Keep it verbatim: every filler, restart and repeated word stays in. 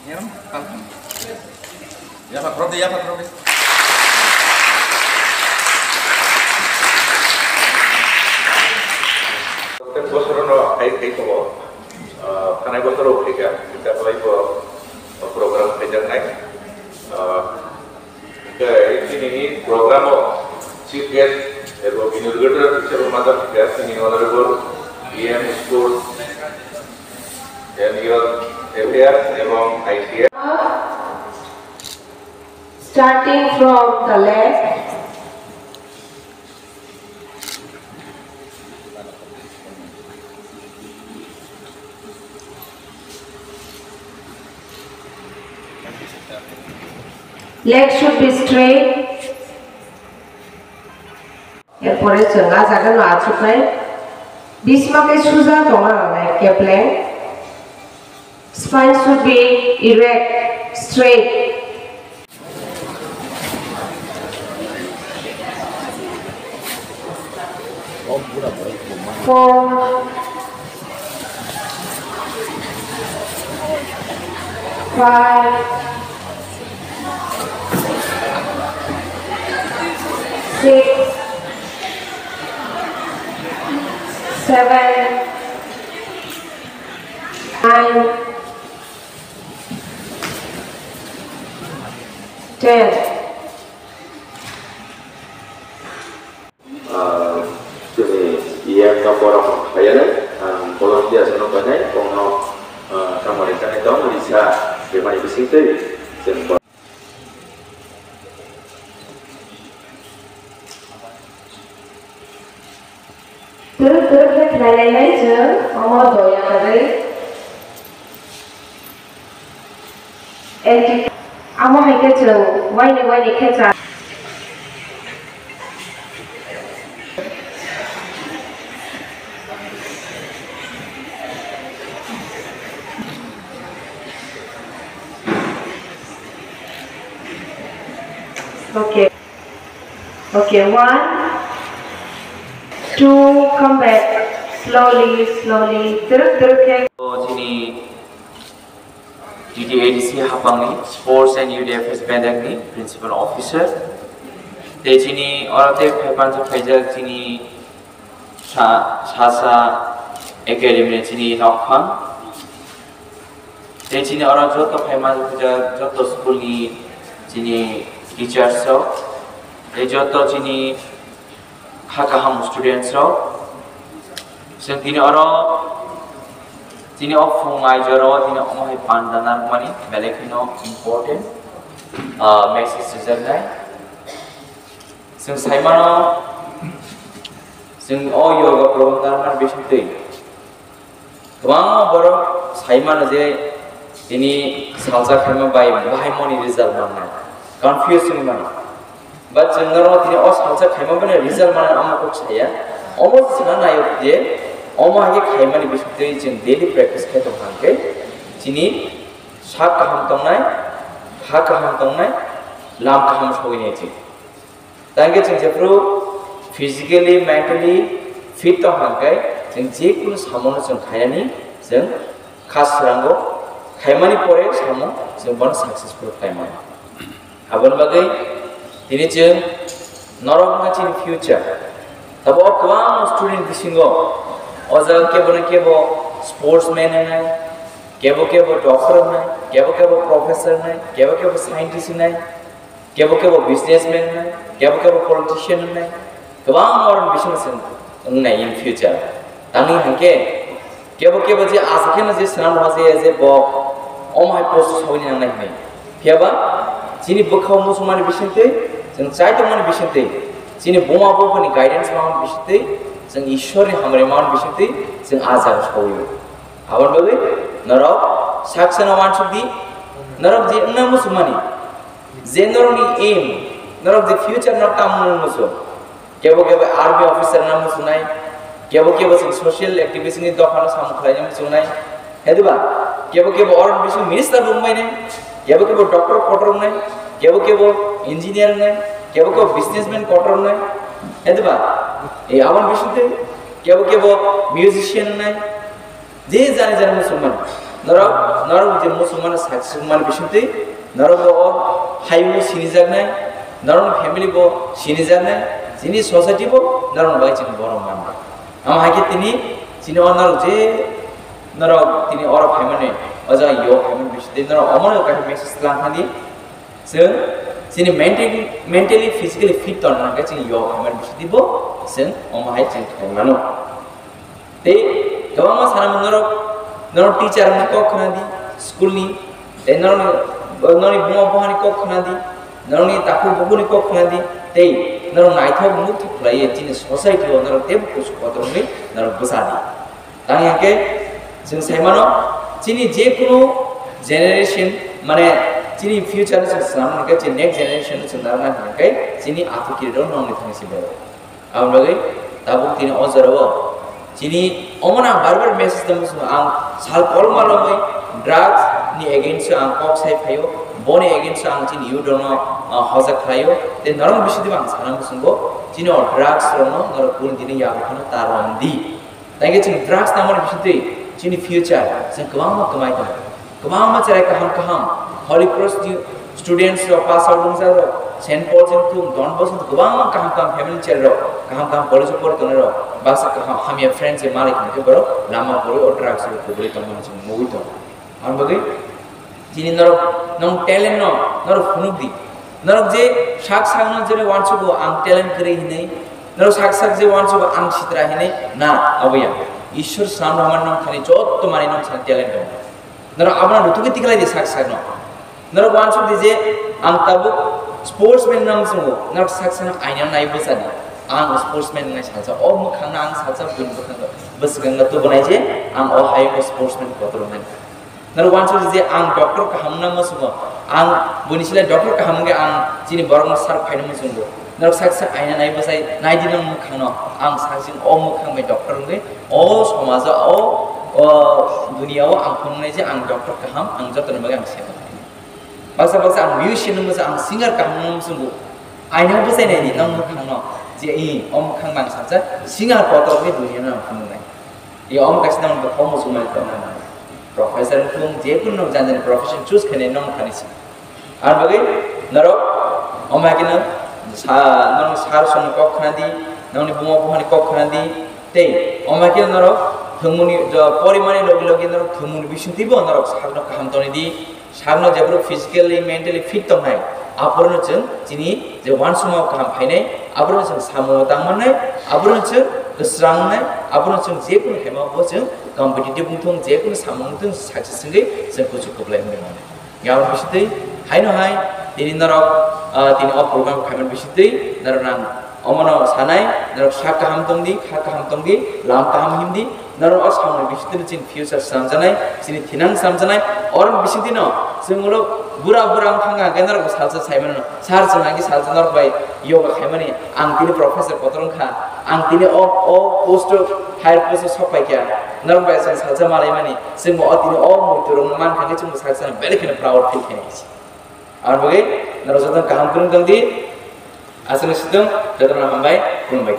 Yapha khorok de, yapha khorok de. Protek bosorono hai khai tongo. Ah, thanai bosoro khai kha, kita belai bo program khaijaknai. Ah, Hingke chini program o chief guest ebo inaugurator hisabe majak kha chini honorable E M Sports and Youth Affairs ebong I C S. Starting from the left. Leg should be straight. Erpore chwng ah jaga no achuknai. Bisma khe suja tongna nangnai, kepleng. Spine should be erect, straight. Four, five, six, seven, nine, ten. Ah, chini E M no borok phaiya le, ang volunteer no painai, bongno, ah, kamari kanai tong, risa, bemani bising twi, chwng Twrwk twrwk khe khlai lainai chwng omo doya kwrwi. Enti amo hai khe chwng waini waini khe cha. Okay. Okay, one, two, come back. Slowly, slowly. Twrwk, twrwk khe. O chini T T A D C hapangni Sports and Youth Affairs Bedakni Principal Officer. Tei chini oro tei phaipanjak phaijak chini sa, sasa academy ni chini nokphang. Tei chini oro joto phaima joto school ni chini teachers rok, tei joto chini kha kaham students rok. Chwng tini oro chini o phung aijoro tini omo hai panda narwkmani belai kheno important, ah, message rijaknai. Chwng saimano, chwng o yoga program narwkmani bisingtwi kwbangma borok saimano je tini salsa khaima bai bahai moni result mannai, confuse wngwi mano. Ba chwng norok tini o salsa khaima bai result mannai omo kok saya. Omo chwngno naio je omo hai khe khaimani bisingtwi chwng daily practice khai tong kha hwnkhe chini sak kaham tongnai, ha kaham tongnai, lam kaham sogwi nai chwng. Tangkhe chwng jephru physically, mentally fit tong kha hwnkhe chwng je kunu samono chwng khainani chwng kha srango, khaimani pore samung chwng bono successful khlai mano. Aboni bagwi tini chwng norok wngkha chini future. Tabuk o kwbangma student bisingo o jaga kebo na kebo sportsman wngnai, kebo kebo doctor wngnai, kebo kebo professor wngnai, kebo kebo scientist wngnai. Kebo kebo businessman wngnai, kebo kebo politician wngnai, kwbang oroni bisingo chwng wngnai in future. Tamni hwnkhe kebo kebo je aswk kheno je swnam rwma je, je bo omo hai post o sogwi nangnai hwnwi. Phiyaba chini bwkhao muchungmani bisingtwi, chwng chai tongmani bisingtwi, chini buma buphani guidance manmani bisingtwi, chwng Ishwarni hamari manmani bisingtwi chwng ah jaga sogwi o. Aboni bagwi norok sak sano uansuk di, norok je wngna muchungmani, je norokni aim, norok je future no tamo wngna muchung, kebo kebo army officer wngna muchungnai, kebo kebo chwng social activist ni dophano samung khlaina muchungnai, hai diba? Kebo kebo oroni bising minister wngbainai, kebo kebo doctor kotor wngnai, kebo kebo engineer wngnai, kebo kebo businessman kotor wngnai, hai diba? E aboni bisingtwi kebo kebo musician wngnai, je jani jani muchungmani. Norok, norok je muchungmano sakchukmani bisingtwi, norok bo o hayungo sinijaknai, norokni family bo sinijaknai, chini society bo norokni bai chini borok manna. Amo hai khe tini chini o norok je norok tini oro phaimani, o jaga yo phaimani bisingtwi norok omono kaisa message tlang thani, chwng chini mentally, mentally, physically fit tongna hwnkhe chini yo phaimani bisingtwi bo chwng omo hai chwng thangmano. Tei kwbangma sana norok, norok teacher ni kok khna di, school ni, tei norok, norok ni buma buha ni kok khna di, norok ni takhuk bukhuk ni kok khna di, tei norok naithok muthok khlai chini society o norok tebo kusu kotor wngwi norok bwsa di. Tang hwnkhe chwng sai mano, chini je kunu generation, mane chini future ni chwng swnam hwnkhe, chini next generation ni chwng narwkna hwnkhe chini athukirirok nongni thani si borok. Aboni bagwi tabuk tini o jorao chini omono ang bar bar message tongmo chwng ang sal kolma romwi drugs ni against o ang kok sai phaio, boni against o ang chini youth rokno, ah, hojak khlaio, tei norok bisingtwi ang sana muchungo chini o drugs rokno norok kunu dini yago phano ta rom di. Tei khe chwng drugs nangmani bisingtwi chini future chwng kwbangma kwmai tongo. Kwbangma cherai kaham kaham Holy Cross ni students rok, pass out wngjak rok, Saint Paul chwng thung, Don Bosco kwbangma kaham kaham family cherai rok, kaham kaham college o pori tongnai rok, baksa kaham hamya friends se malik hwnkhe borok lama pori o drugs rok kwbwrwi tongmani chwng nugwi tongo. Aboni bagwi chini norok, nong talent no norok phunuk di. Norok je sak sak no jene uansugo ang talent kwrwi hinwi, norok sak sak je uansugo ang sitra hinwi, na, abo ya. Ishwar swnam rwmani nong thani jotto manwi nong thani talent tongo. Norok abono rutugwi tikhlai di sak sak no. Norok uansuk di je ang tabuk sportsman nang chwngo, norok sak sak no aina nai bwsa di. Ang sportsman wngnai salsa, o mwkhang no ang salsa bwswkang no tubunai je ang o hayung sportsman kotor wngnai. Norok uansuk di je ang doctor kaham wngna muchungo, ang buini silai doctor kaham wngkhe ang chini borokno sar phaina muchungo. Norok sak sak aina nai bwsai nai di nang mwkhangno, ang saksing o mwkhang bai doctor wngwi o somajo o, o duniya o ang phunuknai je ang doctor kaham, ang jotoni bagwi ang seba. Baksa baksa ang musician wngmasa ang singer kaham wngna muchungo. Aina bwsai nai di nang mwkhangno je i o mwkhang bai ang salsa singer kotor wngwi duniya no ang phunuknai. Yo, omo kaisa nang bo kok muchungmani tongna nango. Professor wngthung, je kunu nang jani jani profession choose khainai nong thani si. Ar bagwi norok omo hai kheno sa, nong sar songni kok khna di, nongni buma buhani kok khna di, tei omo hai kheno norok thwngmungni, jo, porimani logi logi norok thwngmungni bisingtwi bo norok sakno kaham tongni di. Sakno jephuru physically, mentally fit tongnai, aphuru chwng chini je uansukma kaham phainai, aphuru chwng samung tang mannai, aphuru chwng kwsrangnai, aphuru chwng je kunu haima bo chwng competitive wngthung, je kunu samung wngthung, success wngwi chwng kuchuk kwplai wngwi mannai. Yang bisitwi haino hai tini norok, ah, tini o program khaimani bisitwi norok nang omono sanai, norok sak kaham tongdi, kha kaham tongdi, lam kaham himdi, norok o samung bisitwino chini future samjanai, chini thinang samjanai, oroni bisitwino chwng ulo bura bura wng thangkha hwnkhe norok salsa saimano, sir chwng hwnkhe salsa norok bai yoga khaimani, ang tini professor kotor wngkha, ang tini o, o post o higher post o sok paikha, norok bai chwng salsa malaimani, chwngbo o tini o muitu rokno mankha hwnkhe chwngbo salsa belai kheno proud feel khainai. Aboni bagwi norok jotono kaham kwrwng tongdi, aswkno sitwng, jotono hambai, khulumbai.